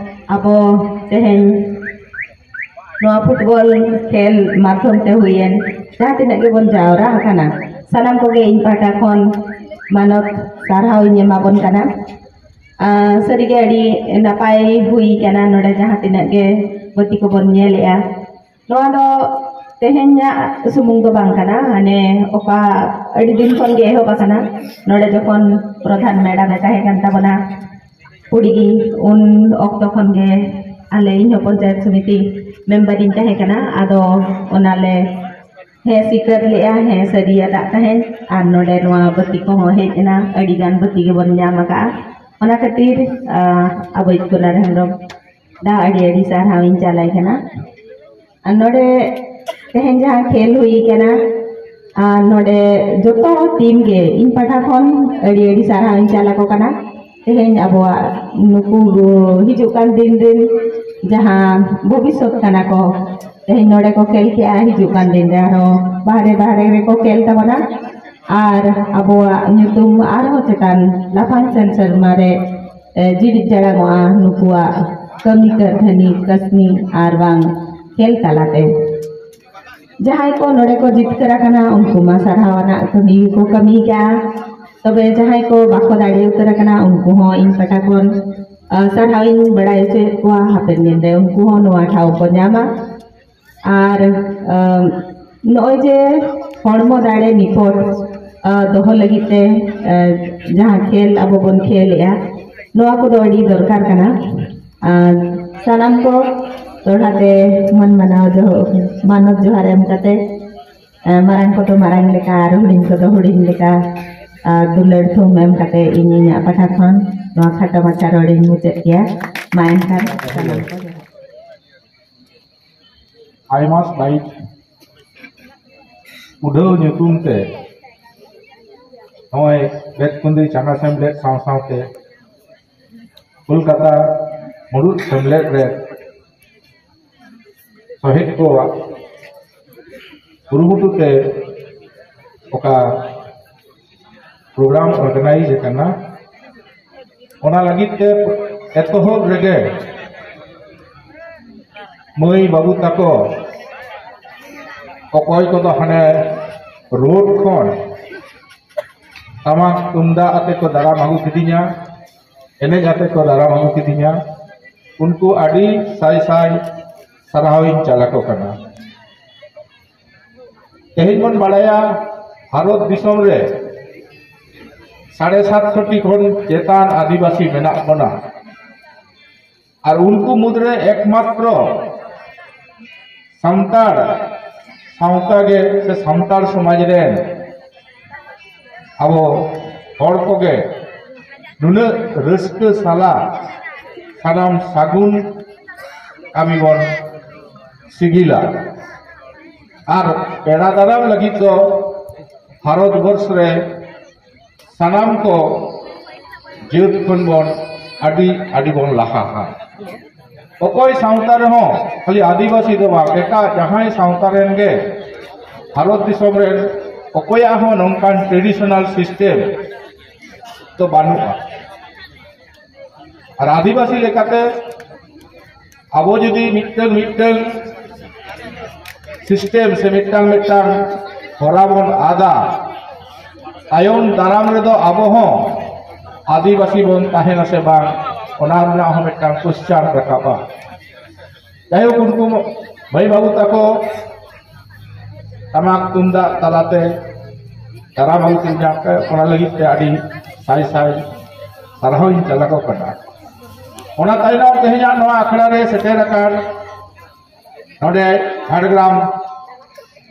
ᱟᱵᱚ ᱛᱮᱦᱮᱧ ᱱᱚᱣᱟ ᱯᱷᱩᱴᱵᱚᱞ ᱠᱷᱮᱞ ᱢᱟᱫᱽᱫᱷᱚᱢ ᱛᱮ ᱦᱩᱭᱮᱱ ᱡᱟᱦᱟᱸ ᱛᱤᱱᱟᱹᱜ ᱜᱮᱵᱚᱱ ᱡᱟᱣᱨᱟ ᱟᱠᱟᱱᱟ, ᱥᱟᱱᱟᱢ ᱠᱚᱜᱮ ᱤᱧ ᱯᱟᱦᱴᱟ ᱠᱷᱚᱱ ᱢᱟᱱᱚᱛ ᱥᱟᱨᱦᱟᱣ ᱤᱧ ᱮᱢᱟᱵᱚᱱ ᱠᱟᱱᱟ᱾ ᱥᱟᱹᱨᱤᱜᱮ ᱟᱹᱰᱤ ᱱᱟᱯᱟᱭ ᱦᱩᱭ ᱠᱟᱱᱟ ᱱᱚᱰᱮ ᱡᱟᱦᱟᱸ ᱛᱤᱱᱟᱹᱜ ᱜᱮ ᱵᱟᱹᱛᱤ ᱠᱚᱵᱚᱱ ᱧᱮᱞᱮᱜᱼᱟ᱾ ᱱᱚᱣᱟ ᱫᱚ ᱛᱮᱦᱮᱧᱟᱜ ᱥᱩᱢᱩᱝ ᱫᱚ ᱵᱟᱝ ᱠᱟᱱᱟ, ᱦᱟᱱᱮ ᱚᱠᱟ ᱟᱹᱰᱤ ᱫᱤᱱ ᱠᱷᱚᱱ ᱜᱮ ᱮᱦᱚᱵ ᱟᱠᱟᱱᱟ᱾ ᱱᱚᱰᱮ ᱡᱚᱠᱷᱚᱱ ᱯᱨᱚᱫᱷᱟᱱ ᱢᱮᱰᱟᱢ ᱮ ᱛᱟᱦᱮᱸ ᱠᱟᱱ ᱛᱟᱵᱚᱱᱟ ᱠᱩᱲᱤ ᱜᱮ, ᱩᱱ ᱚᱠᱛᱚ ᱠᱷᱚᱱ ᱜᱮ ᱟᱞᱮ, ᱤᱧ ᱦᱚᱸ ᱯᱚᱧᱪᱟᱭᱮᱛ ᱥᱚᱢᱤᱛᱤ ᱢᱮᱢᱵᱟᱨ ᱤᱧ ᱛᱟᱦᱮᱸ ᱠᱟᱱᱟ᱾ ᱟᱫᱚ ᱚᱱᱟᱞᱮ ᱦᱮᱸ ᱥᱤᱠᱟᱹᱨ ᱞᱮᱜᱼᱟ, ᱦᱮᱸ ᱥᱟᱹᱨᱤᱭᱟᱫᱟᱜ ᱛᱟᱦᱮᱸᱫ᱾ ᱟᱨ ᱱᱚᱰᱮ ᱱᱚᱣᱟ ᱵᱟᱹᱛᱤ ᱠᱚᱦᱚᱸ ᱦᱮᱡ ᱮᱱᱟ, ᱟᱹᱰᱤ ᱜᱟᱱ ᱵᱟᱹᱛᱤ ᱜᱮᱵᱚᱱ ᱧᱟᱢ ᱟᱠᱟᱜᱼᱟ᱾ ᱚᱱᱟ ᱠᱷᱟᱹᱛᱤᱨ ᱟᱵᱚᱭᱤᱡ ᱠᱩᱱᱟᱨ ᱦᱮᱢᱵᱨᱚᱢ ᱫᱟ ᱟᱹᱰᱤ ᱟᱹᱰᱤ ᱥᱟᱨᱦᱟᱣ ᱤᱧ ᱪᱟᱞᱟᱭ ᱠᱟᱱᱟ᱾ ᱟᱨ ᱱᱚᱰᱮ ᱛᱮᱦᱮᱧ ᱡᱟᱦᱟᱸ ᱠᱷᱮᱞ ᱦᱩᱭ ᱠᱟᱱᱟ, ᱟᱨ ᱱᱚᱰᱮ ᱡᱚᱛᱚ ᱴᱤᱢ ᱜᱮ ᱤᱧ ᱯᱟᱦᱴᱟ ᱠᱷᱚᱱ ᱟᱹᱰᱤ ᱟᱹᱰᱤ ᱥᱟᱨᱦᱟᱣ ᱤᱧ ᱪᱟᱞ ᱟᱠᱚ ᱠᱟᱱᱟ᱾ ᱛᱮᱦᱮᱧ ᱟᱵᱚᱣᱟᱜ ᱱᱩᱠᱩ ᱦᱤᱡᱩᱜ ᱠᱟᱱ ᱫᱤᱱ ᱨᱮᱱ ᱡᱟᱦᱟᱸ ᱵᱷᱚᱵᱤᱥᱥᱚᱛ ᱠᱟᱱᱟ ᱠᱚ, ᱛᱮᱦᱮᱧ ᱱᱚᱰᱮ ᱠᱚ ᱠᱷᱮᱞ ᱠᱮᱜᱼᱟ, ᱦᱤᱡᱩᱜ ᱠᱟᱱ ᱫᱤᱱ ᱨᱮ ᱟᱨᱦᱚᱸ ᱵᱟᱦᱨᱮ ᱵᱟᱦᱨᱮ ᱨᱮᱠᱚ ᱠᱷᱮᱞ ᱛᱟᱵᱚᱱᱟ᱾ ᱟᱨ ᱟᱵᱚᱣᱟᱜ ᱧᱩᱛᱩᱢ ᱟᱨᱦᱚᱸ ᱪᱮᱛᱟᱱ ᱞᱟᱯᱷᱟᱝ ᱥᱮᱱ ᱥᱮᱨᱢᱟ ᱨᱮ ᱡᱤᱲᱤᱫ ᱡᱟᱲᱟᱝᱚᱜᱼᱟ ᱱᱩᱠᱩᱣᱟᱜ ᱠᱟᱹᱢᱤ ᱠᱟᱹᱨᱫᱷᱟᱹᱱᱤ ᱠᱟᱹᱥᱱᱤ ᱟᱨ ᱵᱟᱝ ᱠᱷᱮᱞ ᱛᱟᱞᱟᱛᱮ᱾ ᱡᱟᱦᱟᱸᱭ ᱠᱚ ᱱᱚᱰᱮ ᱠᱚ ᱡᱤᱛᱠᱟᱹᱨ ᱟᱠᱟᱱᱟ, ᱩᱱᱠᱩ ᱢᱟ ᱥᱟᱨᱦᱟᱣ ᱟᱱᱟᱜ ᱠᱟᱹᱢᱤ ᱜᱮᱠᱚ ᱠᱟᱹᱢᱤ ᱠᱟᱜᱼᱟ᱾ ᱛᱚᱵᱮ ᱡᱟᱦᱟᱸᱭ ᱠᱚ ᱵᱟᱠᱚ ᱫᱟᱲᱮ ᱩᱛᱟᱹᱨ ᱟᱠᱟᱱᱟ, ᱩᱱᱠᱩ ᱦᱚᱸ ᱤᱧ ᱯᱟᱦᱴᱟ ᱠᱷᱚᱱ ᱥᱟᱨᱦᱟᱣ ᱤᱧ ᱵᱟᱲᱟᱭ ᱦᱚᱪᱚᱭᱮᱫ ᱠᱚᱣᱟ᱾ ᱦᱟᱯᱮᱱ ᱫᱤᱱ ᱨᱮ ᱩᱱᱠᱩ ᱦᱚᱸ ᱱᱚᱣᱟ ᱴᱷᱟᱶ ᱠᱚ ᱧᱟᱢᱟ᱾ ᱟᱨ ᱱᱚᱜᱼᱚᱭ ᱡᱮ ᱦᱚᱲᱢᱚ ᱫᱟᱲᱮ ᱱᱤᱯᱷᱩᱴ ᱫᱚᱦᱚ ᱞᱟᱹᱜᱤᱫ ᱛᱮ ᱡᱟᱦᱟᱸ ᱠᱷᱮᱞ ᱟᱵᱚ ᱵᱚᱱ ᱠᱷᱮᱞᱮᱜᱼᱟ, ᱱᱚᱣᱟ ᱠᱚᱫᱚ ᱟᱹᱰᱤ ᱫᱚᱨᱠᱟᱨ ᱠᱟᱱᱟ᱾ ᱟᱨ ᱥᱟᱱᱟᱢ ᱠᱚ ᱫᱚᱦᱲᱟ ᱛᱮ ᱢᱟᱱ ᱢᱟᱱᱟᱣ ᱡᱚᱦᱚᱨ, ᱢᱟᱱᱚᱛ ᱡᱚᱦᱟᱨ ᱮᱢ ᱠᱟᱛᱮ, ᱢᱟᱨᱟᱝ ᱠᱚᱫᱚ ᱢᱟᱨᱟᱝ ᱞᱮᱠᱟ ᱟᱨ ᱦᱩᱰᱤᱧ ᱠᱚᱫᱚ ᱦᱩᱰᱤᱧ ᱞᱮᱠᱟ ᱫᱩᱞᱟᱹᱲ ᱛᱷᱩᱢ ᱮᱢ ᱠᱟᱛᱮ ᱤᱧ ᱤᱧᱟᱹᱜ ᱯᱟᱦᱴᱟ ᱠᱷᱚᱱ ᱱᱚᱣᱟ ᱠᱷᱟᱴᱚ ᱢᱟᱪᱷᱟ ᱨᱚᱲᱤᱧ ᱢᱩᱪᱟᱹᱫ ᱜᱮᱭᱟ᱾ ᱢᱟ ᱮᱱᱠᱷᱟᱱ ᱥᱟᱱᱟᱢ ᱠᱚ ᱡᱚᱦᱟᱨ᱾ ᱟᱭᱢᱟ ᱥᱞᱟᱭᱤᱰ ᱩᱰᱷᱟᱹᱣ ᱧᱩᱛᱩᱢ ᱛᱮ ᱱᱚᱜᱼᱚᱭ ᱵᱮᱛᱠᱩᱸᱫᱽᱨᱤ ᱪᱟᱸᱜᱟ ᱥᱮᱢᱞᱮᱫ ᱥᱟᱶ ᱥᱟᱶᱛᱮ ᱠᱳᱞᱠᱟᱛᱟ ᱢᱩᱲᱩᱫ ᱥᱮᱢᱞᱮᱫ ᱨᱮ ᱥᱚᱦᱮᱫ ᱠᱚᱣᱟᱜ ᱠᱩᱨᱩᱢᱩᱴᱩ ᱛᱮ ᱚᱠᱟ ᱯᱨᱳᱜᱨᱟᱢ ᱚᱨᱜᱟᱱᱟᱭᱤᱡᱽ ᱟᱠᱟᱱᱟ, ᱚᱱᱟ ᱞᱟᱹᱜᱤᱫ ᱛᱮ ᱮᱛᱚᱦᱚᱵ ᱨᱮᱜᱮ ᱢᱟᱹᱭ ᱵᱟᱹᱵᱩ ᱛᱟᱠᱚ ᱚᱠᱚᱭ ᱠᱚᱫᱚ ᱦᱟᱱᱮ ᱨᱳᱰ ᱠᱷᱚᱱ ᱴᱟᱢᱟᱠ ᱛᱩᱢᱫᱟᱜ ᱟᱛᱮ ᱠᱚ ᱫᱟᱨᱟᱢ ᱟᱹᱜᱩ ᱠᱤᱫᱤᱧᱟ, ᱮᱱᱮᱡ ᱟᱛᱮ ᱠᱚ ᱫᱟᱨᱟᱢ ᱟᱹᱜᱩ ᱠᱤᱫᱤᱧᱟ, ᱩᱱᱠᱩ ᱟᱹᱰᱤ ᱥᱟᱭ ᱥᱟᱭ ᱥᱟᱨᱦᱟᱣ ᱤᱧ ᱪᱟᱞ ᱟᱠᱚ ᱠᱟᱱᱟ᱾ ᱛᱮᱦᱮᱧ ᱵᱚᱱ ᱵᱟᱲᱟᱭᱟ, ᱵᱷᱟᱨᱚᱛ ᱫᱤᱥᱚᱢ ᱨᱮ ᱥᱟᱲᱮ ᱥᱟᱛᱥᱚ ᱴᱤ ᱠᱷᱚᱱ ᱪᱮᱛᱟᱱ ᱟᱹᱫᱤᱵᱟᱹᱥᱤ ᱢᱮᱱᱟᱜ ᱵᱚᱱᱟ᱾ ᱟᱨ ᱩᱱᱠᱩ ᱢᱩᱫᱽᱨᱮ ᱮᱠᱢᱟᱛᱨᱚ ᱥᱟᱱᱛᱟᱲ ᱥᱟᱶᱛᱟ ᱜᱮ ᱥᱮ ᱥᱟᱱᱛᱟᱲ ᱥᱚᱢᱟᱡᱽ ᱨᱮᱱ ᱟᱵᱚ ᱦᱚᱲ ᱠᱚᱜᱮ ᱱᱩᱱᱟᱹᱜ ᱨᱟᱹᱥᱠᱟᱹ ᱥᱟᱞᱟᱜ ᱥᱟᱱᱟᱢ ᱥᱟᱹᱜᱩᱱ ᱠᱟᱹᱢᱤ ᱵᱚᱱ ᱥᱤᱜᱤᱞᱟ᱾ ᱟᱨ ᱯᱮᱲᱟ ᱫᱟᱨᱟᱢ ᱞᱟᱹᱜᱤᱫ ᱫᱚ ᱵᱷᱟᱨᱚᱛ ᱵᱚᱨᱥ ᱨᱮ ᱥᱟᱱᱟᱢ ᱠᱚ ᱡᱟᱹᱛ ᱠᱷᱚᱱ ᱵᱚᱱ ᱟᱹᱰᱤ ᱟᱹᱰᱤ ᱵᱚᱱ ᱞᱟᱦᱟᱜᱼᱟ᱾ ᱚᱠᱚᱭ ᱥᱟᱶᱛᱟ ᱨᱮᱦᱚᱸ ᱠᱷᱟᱹᱞᱤ ᱟᱹᱫᱤᱵᱟᱹᱥᱤ ᱫᱚ ᱵᱟᱝ, ᱮᱴᱟᱜ ᱡᱟᱦᱟᱸᱭ ᱥᱟᱶᱛᱟ ᱨᱮᱱ ᱜᱮ ᱵᱷᱟᱨᱚᱛ ᱫᱤᱥᱚᱢ ᱨᱮᱱ ᱚᱠᱚᱭᱟᱜ ᱦᱚᱸ ᱱᱚᱝᱠᱟᱱ ᱴᱨᱮᱰᱤᱥᱚᱱᱟᱞ ᱥᱤᱥᱴᱮᱢ ᱫᱚ ᱵᱟᱹᱱᱩᱜᱼᱟ᱾ ᱟᱨ ᱟᱹᱫᱤᱵᱟᱹᱥᱤ ᱞᱮᱠᱟᱛᱮ ᱟᱵᱚ ᱡᱩᱫᱤ ᱢᱤᱫᱴᱟᱝ ᱢᱤᱫᱴᱟᱝ ᱥᱤᱥᱴᱮᱢ ᱥᱮ ᱢᱤᱫᱴᱟᱝ ᱢᱤᱫᱴᱟᱝ ᱦᱚᱨᱟ ᱵᱚᱱ ᱟᱫᱟ, ᱛᱟᱭᱚᱢ ᱫᱟᱨᱟᱢ ᱨᱮᱫᱚ ᱟᱵᱚ ᱦᱚᱸ ᱟᱹᱫᱤᱵᱟᱹᱥᱤ ᱵᱚᱱ ᱛᱟᱦᱮᱱᱟ ᱥᱮ ᱵᱟᱝ, ᱚᱱᱟ ᱨᱮᱱᱟᱜ ᱦᱚᱸ ᱢᱤᱫᱴᱟᱝ ᱠᱚᱥᱪᱟᱱ ᱨᱟᱠᱟᱵᱼᱟ᱾ ᱡᱟᱭᱦᱳᱠ, ᱩᱱᱠᱩ ᱢᱟᱹᱭ ᱵᱟᱹᱵᱩ ᱛᱟᱠᱚ ᱴᱟᱢᱟᱠ ᱛᱩᱢᱫᱟᱜ ᱛᱟᱞᱟᱛᱮ ᱫᱟᱨᱟᱢ ᱟᱹᱜᱩ ᱠᱤᱱ ᱧᱟᱢ ᱠᱟᱜ, ᱚᱱᱟ ᱞᱟᱹᱜᱤᱫ ᱛᱮ ᱟᱹᱰᱤ ᱥᱟᱭ ᱥᱟᱭ ᱥᱟᱨᱦᱟᱣ ᱤᱧ ᱪᱟᱞ ᱟᱠᱚ ᱠᱟᱱᱟ᱾ ᱚᱱᱟ ᱛᱟᱭᱱᱚᱢ ᱛᱮᱦᱮᱧᱟᱜ ᱱᱚᱣᱟ ᱟᱠᱷᱲᱟ ᱨᱮ ᱥᱮᱴᱮᱨ ᱟᱠᱟᱱ ᱱᱚᱰᱮ ᱡᱷᱟᱲᱜᱨᱟᱢ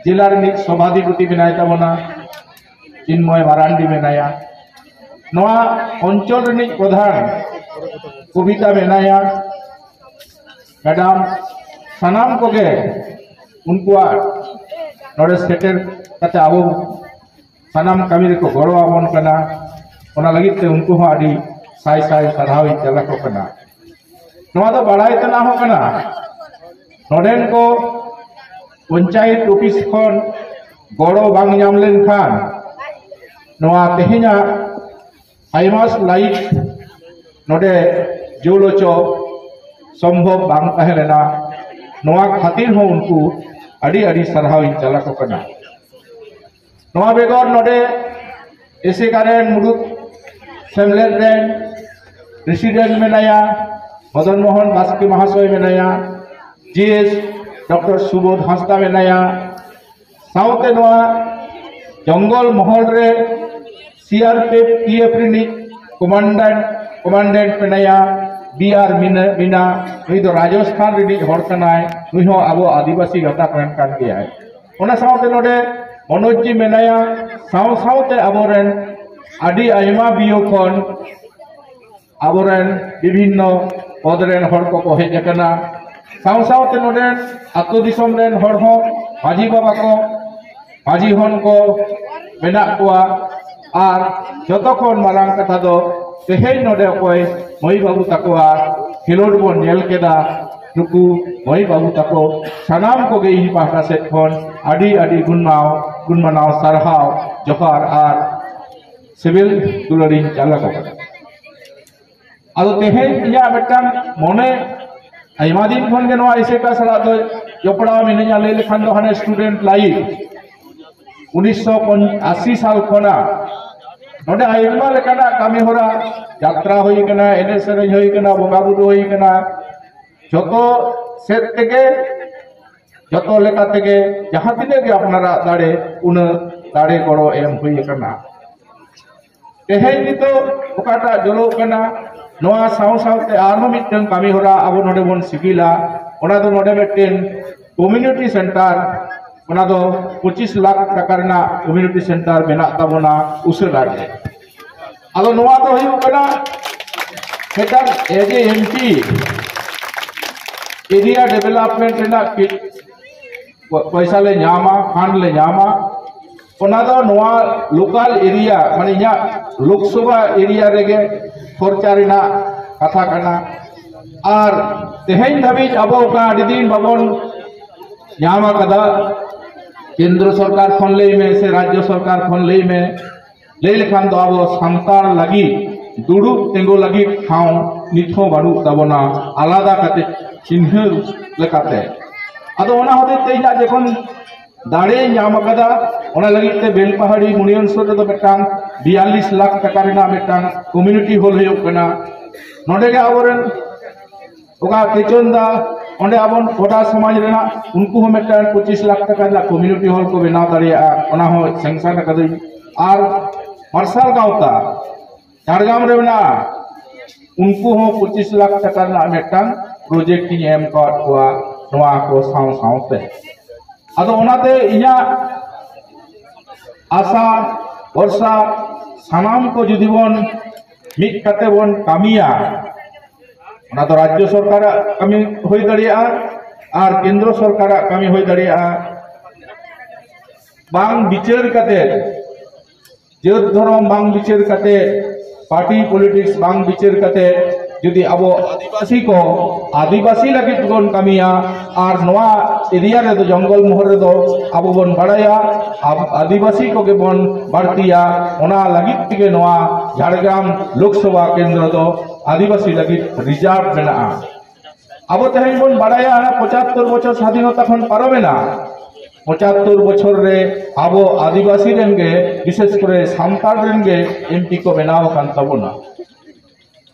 ᱡᱮᱞᱟ ᱨᱤᱱᱤᱡ ᱥᱚᱵᱷᱟᱫᱷᱤᱯᱚᱛᱤ ᱢᱮᱱᱟᱭ ᱛᱟᱵᱚᱱᱟ, ᱪᱤᱱᱢᱚᱭ ᱢᱟᱨᱟᱱᱰᱤ ᱢᱮᱱᱟᱭᱟ, ᱱᱚᱣᱟ ᱚᱧᱪᱚᱞ ᱨᱤᱱᱤᱡ ᱯᱨᱚᱫᱷᱟᱱ ᱠᱚᱵᱤᱛᱟ ᱢᱮᱱᱟᱭᱟ, ᱢᱮᱰᱟᱢ, ᱥᱟᱱᱟᱢ ᱠᱚᱜᱮ ᱩᱱᱠᱩᱣᱟᱜ ᱱᱚᱰᱮ ᱥᱮᱴᱮᱨ ᱠᱟᱛᱮ ᱟᱵᱚ ᱥᱟᱱᱟᱢ ᱠᱟᱹᱢᱤ ᱨᱮᱠᱚ ᱜᱚᱲᱚ ᱟᱵᱚᱱ ᱠᱟᱱᱟ᱾ ᱚᱱᱟ ᱞᱟᱹᱜᱤᱫ ᱛᱮ ᱩᱱᱠᱩ ᱦᱚᱸ ᱟᱹᱰᱤ ᱥᱟᱭ ᱥᱟᱭ ᱥᱟᱨᱦᱟᱣ ᱤᱧ ᱪᱟᱞ ᱟᱠᱚ ᱠᱟᱱᱟ᱾ ᱱᱚᱣᱟ ᱫᱚ ᱵᱟᱲᱟᱭ ᱛᱮᱱᱟᱜ ᱦᱚᱸ ᱠᱟᱱᱟ, ᱱᱚᱰᱮᱱ ᱠᱚ ᱯᱚᱧᱪᱟᱭᱮᱛ ᱚᱯᱷᱤᱥ ᱠᱷᱚᱱ ᱜᱚᱲᱚ ᱵᱟᱝ ᱧᱟᱢ ᱞᱮᱱᱠᱷᱟᱱ ᱱᱚᱣᱟ ᱛᱮᱦᱮᱧᱟᱜ ᱟᱭᱢᱟᱥ ᱞᱟᱭᱤᱴ ᱱᱚᱰᱮ ᱡᱩᱞ ᱦᱚᱪᱚ ᱥᱚᱢᱵᱷᱚᱵ ᱵᱟᱝ ᱛᱟᱦᱮᱸ ᱞᱮᱱᱟ᱾ ᱱᱚᱣᱟ ᱠᱷᱟᱹᱛᱤᱨ ᱦᱚᱸ ᱩᱱᱠᱩ ᱟᱹᱰᱤ ᱟᱹᱰᱤ ᱥᱟᱨᱦᱟᱣ ᱤᱧ ᱪᱟᱞ ᱟᱠᱚ ᱠᱟᱱᱟ᱾ ᱱᱚᱣᱟ ᱵᱮᱜᱚᱨ ᱱᱚᱰᱮ ᱮᱥᱮᱠᱟ ᱨᱮᱱ ᱢᱩᱲᱩᱫ ᱥᱮᱢᱞᱮᱫ ᱨᱮᱱ ᱯᱨᱮᱥᱤᱰᱮᱱᱴ ᱢᱮᱱᱟᱭᱟ, ᱢᱚᱫᱚᱱ ᱢᱳᱦᱚᱱ ᱵᱟᱥᱠᱮ ᱢᱟᱦᱟᱥᱚᱭ ᱢᱮᱱᱟᱭᱟ, ᱡᱤ ᱮᱥ ᱰᱚᱠᱴᱚᱨ ᱥᱩᱵᱳᱫᱷ ᱦᱟᱸᱥᱫᱟ ᱢᱮᱱᱟᱭᱟ, ᱥᱟᱶᱛᱮ ᱱᱚᱣᱟ ᱡᱚᱝᱜᱚᱞ ᱢᱚᱦᱚᱞ ᱨᱮ ᱥᱤ ᱟᱨ ᱯᱤ ᱮᱯᱷ ᱨᱤᱱᱤᱡ ᱠᱚᱢᱟᱱᱰᱟᱱᱴ ᱠᱚᱢᱟᱱᱰᱮᱱᱴ ᱢᱮᱱᱟᱭᱟ ᱵᱤ ᱟᱨ ᱢᱤᱱᱟ ᱢᱤᱱᱟ᱾ ᱱᱩᱭ ᱫᱚ ᱨᱟᱡᱚᱥᱛᱷᱟᱱ ᱨᱤᱱᱤᱡ ᱦᱚᱲ ᱠᱟᱱᱟᱭ᱾ ᱱᱩᱭ ᱦᱚᱸ ᱟᱵᱚ ᱟᱹᱫᱤᱵᱟᱹᱥᱤ ᱜᱟᱛᱟᱠ ᱨᱮᱱ ᱠᱟᱱ ᱜᱮᱭᱟᱭ᱾ ᱚᱱᱟ ᱥᱟᱶᱛᱮ ᱱᱚᱰᱮ ᱢᱚᱱᱳᱡᱽ ᱡᱤ ᱢᱮᱱᱟᱭᱟ, ᱥᱟᱶ ᱥᱟᱶᱛᱮ ᱟᱵᱚᱨᱮᱱ ᱟᱹᱰᱤ ᱟᱭᱢᱟ ᱵᱤᱭᱳ ᱠᱷᱚᱱ ᱟᱵᱚᱨᱮᱱ ᱵᱤᱵᱷᱤᱱᱱᱚ ᱯᱚᱫᱽ ᱨᱮᱱ ᱦᱚᱲ ᱠᱚᱠᱚ ᱦᱮᱡ ᱟᱠᱟᱱᱟ᱾ ᱥᱟᱶ ᱥᱟᱶᱛᱮ ᱱᱚᱰᱮ ᱟᱹᱛᱩ ᱫᱤᱥᱚᱢ ᱨᱮᱱ ᱦᱚᱲ ᱦᱚᱸ, ᱢᱟᱹᱡᱷᱤ ᱵᱟᱵᱟ ᱠᱚ, ᱢᱟᱹᱡᱷᱤ ᱦᱚᱱ ᱠᱚ ᱢᱮᱱᱟᱜ ᱠᱚᱣᱟ᱾ ᱟᱨ ᱡᱚᱛᱚ ᱠᱷᱚᱱ ᱢᱟᱨᱟᱝ ᱠᱟᱛᱷᱟ ᱫᱚ, ᱛᱮᱦᱮᱧ ᱱᱚᱰᱮ ᱚᱠᱚᱭ ᱢᱟᱹᱭ ᱵᱟᱹᱵᱩ ᱛᱟᱠᱚᱣᱟᱜ ᱠᱷᱮᱞᱳᱰ ᱵᱚᱱ ᱧᱮᱞ ᱠᱮᱫᱟ, ᱱᱩᱠᱩ ᱢᱟᱹᱭ ᱵᱟᱹᱵᱩ ᱛᱟᱠᱚ ᱥᱟᱱᱟᱢ ᱠᱚᱜᱮ ᱤᱧ ᱯᱟᱦᱴᱟ ᱥᱮᱫ ᱠᱷᱚᱱ ᱟᱹᱰᱤ ᱟᱹᱰᱤ ᱜᱩᱱᱢᱟᱣ, ᱜᱩᱱᱢᱟᱱᱟᱣ ᱥᱟᱨᱦᱟᱣ, ᱡᱚᱦᱟᱨ ᱟᱨ ᱥᱤᱵᱤᱞ ᱫᱩᱞᱟᱹᱲᱤᱧ ᱪᱟᱞ ᱟᱠᱚ ᱠᱟᱱᱟ᱾ ᱟᱫᱚ ᱛᱮᱦᱮᱧ ᱤᱧᱟᱹᱜ ᱢᱤᱫᱴᱟᱝ ᱢᱚᱱᱮ, ᱟᱭᱢᱟ ᱫᱤᱱ ᱠᱷᱚᱱ ᱜᱮ ᱱᱚᱣᱟ ᱮᱥᱮᱠᱟ ᱥᱟᱞᱟᱜ ᱫᱚ ᱡᱚᱯᱲᱟᱣ ᱢᱤᱱᱟᱹᱧᱟ, ᱞᱟᱹᱭ ᱞᱮᱠᱷᱟᱱ ᱫᱚ ᱦᱟᱱᱮ ᱥᱴᱩᱰᱮᱱᱴ ᱞᱟᱭᱤᱯᱷ ᱩᱱᱤᱥᱥᱚ ᱟᱥᱤ ᱥᱟᱞ ᱠᱷᱚᱱᱟᱜ ᱱᱚᱰᱮ ᱟᱭᱢᱟ ᱞᱮᱠᱟᱱᱟᱜ ᱠᱟᱹᱢᱤ ᱦᱚᱨᱟ, ᱡᱟᱛᱨᱟ ᱦᱩᱭ ᱠᱟᱱᱟ, ᱮᱱᱮᱡ ᱥᱮᱨᱮᱧ ᱦᱩᱭ ᱠᱟᱱᱟ, ᱵᱚᱸᱜᱟ ᱵᱩᱨᱩ ᱦᱩᱭ ᱠᱟᱱᱟ, ᱡᱚᱛᱚ ᱥᱮᱫ ᱛᱮᱜᱮ, ᱡᱚᱛᱚ ᱞᱮᱠᱟ ᱛᱮᱜᱮ ᱡᱟᱦᱟᱸ ᱛᱤᱱᱟᱹᱜ ᱜᱮ ᱟᱯᱱᱟᱨᱟᱜ ᱫᱟᱲᱮ, ᱩᱱᱟᱹᱜ ᱫᱟᱲᱮ ᱜᱚᱲᱚ ᱮᱢ ᱦᱩᱭ ᱟᱠᱟᱱᱟ᱾ ᱛᱮᱦᱮᱧ ᱱᱤᱛᱚᱜ ᱚᱠᱟᱴᱟᱜ ᱡᱚᱞᱚᱜ ᱠᱟᱱᱟ, ᱱᱚᱣᱟ ᱥᱟᱶ ᱥᱟᱶᱛᱮ ᱟᱨᱦᱚᱸ ᱢᱤᱫᱴᱟᱝ ᱠᱟᱹᱢᱤ ᱦᱚᱨᱟ ᱟᱵᱚ ᱱᱚᱰᱮ ᱵᱚᱱ ᱥᱤᱜᱤᱞᱟ᱾ ᱚᱱᱟ ᱫᱚ ᱱᱚᱰᱮ ᱢᱤᱫᱴᱮᱱ ᱠᱚᱢᱤᱭᱩᱱᱤᱴᱤ ᱥᱮᱱᱴᱟᱨ, ᱚᱱᱟ ᱫᱚ ᱯᱚᱸᱪᱤᱥ ᱞᱟᱠᱷ ᱴᱟᱠᱟ ᱨᱮᱱᱟᱜ ᱠᱚᱢᱤᱭᱩᱱᱤᱴᱤ ᱥᱮᱱᱴᱟᱨ ᱢᱮᱱᱟᱜ ᱛᱟᱵᱚᱱᱟ ᱩᱥᱟᱹᱨᱟ ᱜᱮ᱾ ᱟᱫᱚ ᱱᱚᱣᱟ ᱫᱚ ᱦᱩᱭᱩᱜ ᱠᱟᱱᱟ ᱢᱤᱫᱴᱟᱝ ᱮᱡ ᱮ ᱮᱢ ᱯᱤ ᱮᱨᱤᱭᱟ ᱰᱮᱵᱷᱮᱞᱚᱯᱢᱮᱱᱴ ᱨᱮᱱᱟᱜ ᱯᱚᱭᱥᱟ ᱞᱮ ᱧᱟᱢᱟ, ᱯᱷᱟᱱᱰ ᱞᱮ ᱧᱟᱢᱟ, ᱚᱱᱟ ᱫᱚ ᱱᱚᱣᱟ ᱞᱳᱠᱟᱞ ᱮᱨᱤᱭᱟ, ᱢᱟᱱᱮ ᱤᱧᱟᱹᱜ ᱞᱳᱠᱥᱚᱵᱷᱟ ᱮᱨᱤᱭᱟ ᱨᱮᱜᱮ ᱠᱷᱚᱨᱪᱟ ᱨᱮᱱᱟᱜ ᱠᱟᱛᱷᱟ ᱠᱟᱱᱟ᱾ ᱟᱨ ᱛᱮᱦᱮᱧ ᱫᱷᱟᱹᱵᱤᱡ ᱟᱵᱚ ᱚᱠᱟ ᱟᱹᱰᱤ ᱫᱤᱱ ᱵᱟᱵᱚᱱ ᱧᱟᱢ ᱟᱠᱟᱫᱟ᱾ ᱠᱮᱱᱫᱨᱚ ᱥᱚᱨᱠᱟᱨ ᱠᱷᱚᱱ ᱞᱟᱹᱭ ᱢᱮ ᱥᱮ ᱨᱟᱡᱽᱡᱚ ᱥᱚᱨᱠᱟᱨ ᱠᱷᱚᱱ ᱞᱟᱹᱭ ᱢᱮ, ᱞᱟᱹᱭ ᱞᱮᱠᱷᱟᱱ ᱫᱚ ᱟᱵᱚ ᱥᱟᱱᱛᱟᱲ ᱞᱟᱹᱜᱤᱫ ᱫᱩᱲᱩᱵ ᱛᱤᱸᱜᱩ ᱞᱟᱹᱜᱤᱫ ᱴᱷᱟᱶ ᱱᱤᱛ ᱦᱚᱸ ᱵᱟᱹᱱᱩᱜ ᱛᱟᱵᱚᱱᱟ, ᱟᱞᱟᱫᱟ ᱠᱟᱛᱮ ᱪᱤᱱᱦᱟᱹ ᱞᱮᱠᱟᱛᱮ᱾ ᱟᱫᱚ ᱚᱱᱟ ᱦᱚᱛᱮᱡ ᱛᱮ ᱤᱧᱟᱹᱜ ᱡᱚᱠᱷᱚᱱ ᱫᱟᱲᱮ ᱧᱟᱢ ᱟᱠᱟᱫᱟ, ᱚᱱᱟ ᱞᱟᱹᱜᱤᱫ ᱛᱮ ᱵᱮᱞᱯᱟᱦᱟᱲᱤ ᱢᱩᱱᱤᱭᱚᱱ ᱥᱩᱨ ᱨᱮᱫᱚ ᱢᱤᱫᱴᱟᱝ ᱵᱤᱭᱟᱞᱞᱤᱥ ᱞᱟᱠᱷ ᱴᱟᱠᱟ ᱨᱮᱱᱟᱜ ᱢᱤᱫᱴᱟᱝ ᱠᱚᱢᱤᱭᱩᱱᱤᱴᱤ ᱦᱚᱞ ᱦᱩᱭᱩᱜ ᱠᱟᱱᱟ᱾ ᱱᱚᱰᱮ ᱜᱮ ᱟᱵᱚᱨᱮᱱ ᱚᱠᱟ ᱛᱮᱪᱚᱱ ᱫᱟ, ᱚᱸᱰᱮ ᱟᱵᱚ ᱠᱚᱰᱟ ᱥᱚᱢᱟᱡᱽ ᱨᱮᱱᱟᱜ ᱩᱱᱠᱩ ᱦᱚᱸ ᱢᱤᱫᱴᱟᱝ ᱯᱚᱸᱪᱤᱥ ᱞᱟᱠᱷ ᱴᱟᱠᱟ ᱨᱮᱱᱟᱜ ᱠᱚᱢᱤᱭᱩᱱᱤᱴᱤ ᱦᱚᱞ ᱠᱚ ᱵᱮᱱᱟᱣ ᱫᱟᱲᱮᱭᱟᱜᱼᱟ, ᱚᱱᱟ ᱦᱚᱸ ᱥᱮᱝᱥᱚᱱ ᱟᱠᱟᱫᱟᱹᱧ᱾ ᱟᱨ ᱢᱟᱨᱥᱟᱞ ᱜᱟᱶᱛᱟ ᱡᱷᱟᱲᱜᱨᱟᱢ ᱨᱮ ᱢᱮᱱᱟᱜᱼᱟ, ᱩᱱᱠᱩ ᱦᱚᱸ ᱯᱚᱸᱪᱤᱥ ᱞᱟᱠᱷ ᱴᱟᱠᱟ ᱨᱮᱱᱟᱜ ᱢᱤᱫᱴᱟᱝ ᱯᱨᱚᱡᱮᱠᱴ ᱤᱧ ᱮᱢ ᱟᱠᱟᱫ ᱠᱚᱣᱟ ᱱᱚᱣᱟ ᱠᱚ ᱥᱟᱶ ᱥᱟᱶᱛᱮ᱾ ᱟᱫᱚ ᱚᱱᱟᱛᱮ ᱤᱧᱟᱹᱜ ᱟᱥᱟ ᱵᱷᱚᱨᱥᱟ, ᱥᱟᱱᱟᱢ ᱠᱚ ᱡᱩᱫᱤ ᱵᱚᱱ ᱢᱤᱫ ᱠᱟᱛᱮ ᱵᱚᱱ ᱠᱟᱹᱢᱤᱭᱟ, ᱚᱱᱟ ᱫᱚ ᱨᱟᱡᱽᱡᱚ ᱥᱚᱨᱠᱟᱨᱟᱜ ᱠᱟᱹᱢᱤ ᱦᱩᱭ ᱫᱟᱲᱮᱭᱟᱜᱼᱟ ᱟᱨ ᱠᱮᱱᱫᱨᱚ ᱥᱚᱨᱠᱟᱨᱟᱜ ᱠᱟᱹᱢᱤ ᱦᱩᱭ ᱫᱟᱲᱮᱭᱟᱜᱼᱟ᱾ ᱵᱟᱝ ᱵᱤᱪᱟᱹᱨ ᱠᱟᱛᱮ, ᱡᱟᱹᱛ ᱫᱷᱚᱨᱚᱢ ᱵᱟᱝ ᱵᱤᱪᱟᱹᱨ ᱠᱟᱛᱮ, ᱯᱟᱨᱴᱤ ᱯᱚᱞᱤᱴᱤᱠᱥ ᱵᱟᱝ ᱵᱤᱪᱟᱹᱨ ᱠᱟᱛᱮ, ᱡᱩᱫᱤ ᱟᱵᱚ ᱟᱹᱫᱤᱵᱟᱹᱥᱤ ᱠᱚ ᱟᱹᱫᱤᱵᱟᱹᱥᱤ ᱞᱟᱹᱜᱤᱫ ᱵᱚᱱ ᱠᱟᱹᱢᱤᱭᱟ ᱟᱨ ᱱᱚᱣᱟ ᱮᱨᱤᱭᱟ ᱨᱮᱫᱚ, ᱡᱚᱝᱜᱚᱞ ᱢᱚᱦᱚᱞ ᱨᱮᱫᱚ ᱟᱵᱚ ᱵᱚᱱ ᱵᱟᱲᱟᱭᱟ, ᱟᱵ-, ᱟᱹᱫᱤᱵᱟᱹᱥᱤ ᱠᱚᱜᱮ ᱵᱚᱱ ᱵᱟᱹᱲᱛᱤᱭᱟ᱾ ᱚᱱᱟ ᱞᱟᱹᱜᱤᱫ ᱛᱮᱜᱮ ᱱᱚᱣᱟ ᱡᱷᱟᱲᱜᱨᱟᱢ ᱞᱳᱠᱥᱚᱵᱷᱟ ᱠᱮᱱᱫᱨᱚ ᱫᱚ ᱟᱹᱫᱤᱵᱟᱹᱥᱤ ᱞᱟᱹᱜᱤᱫ ᱨᱤᱡᱟᱨᱵᱷ ᱢᱮᱱᱟᱜᱼᱟ᱾ ᱟᱵᱚ ᱛᱮᱦᱮᱧ ᱵᱚᱱ ᱵᱟᱲᱟᱭᱟ, ᱦᱟᱱᱟ ᱯᱚᱸᱪᱟᱛᱛᱳᱨ ᱵᱚᱪᱷᱚᱨ ᱥᱟᱫᱷᱤᱱᱚᱛᱟ ᱠᱷᱚᱱ ᱯᱟᱨᱚᱢᱮᱱᱟ, ᱯᱚᱸᱪᱟᱛᱛᱳᱨ ᱵᱚᱪᱷᱚᱨ ᱨᱮ ᱟᱵᱚ ᱟᱹᱫᱤᱵᱟᱹᱥᱤ ᱨᱮᱱ ᱜᱮ, ᱵᱤᱥᱮᱥ ᱠᱚᱨᱮ ᱥᱟᱱᱛᱟᱲ ᱨᱮᱱ ᱜᱮ ᱮᱢᱯᱤ ᱠᱚ ᱵᱮᱱᱟᱣ ᱟᱠᱟᱱ ᱛᱟᱵᱚᱱᱟ᱾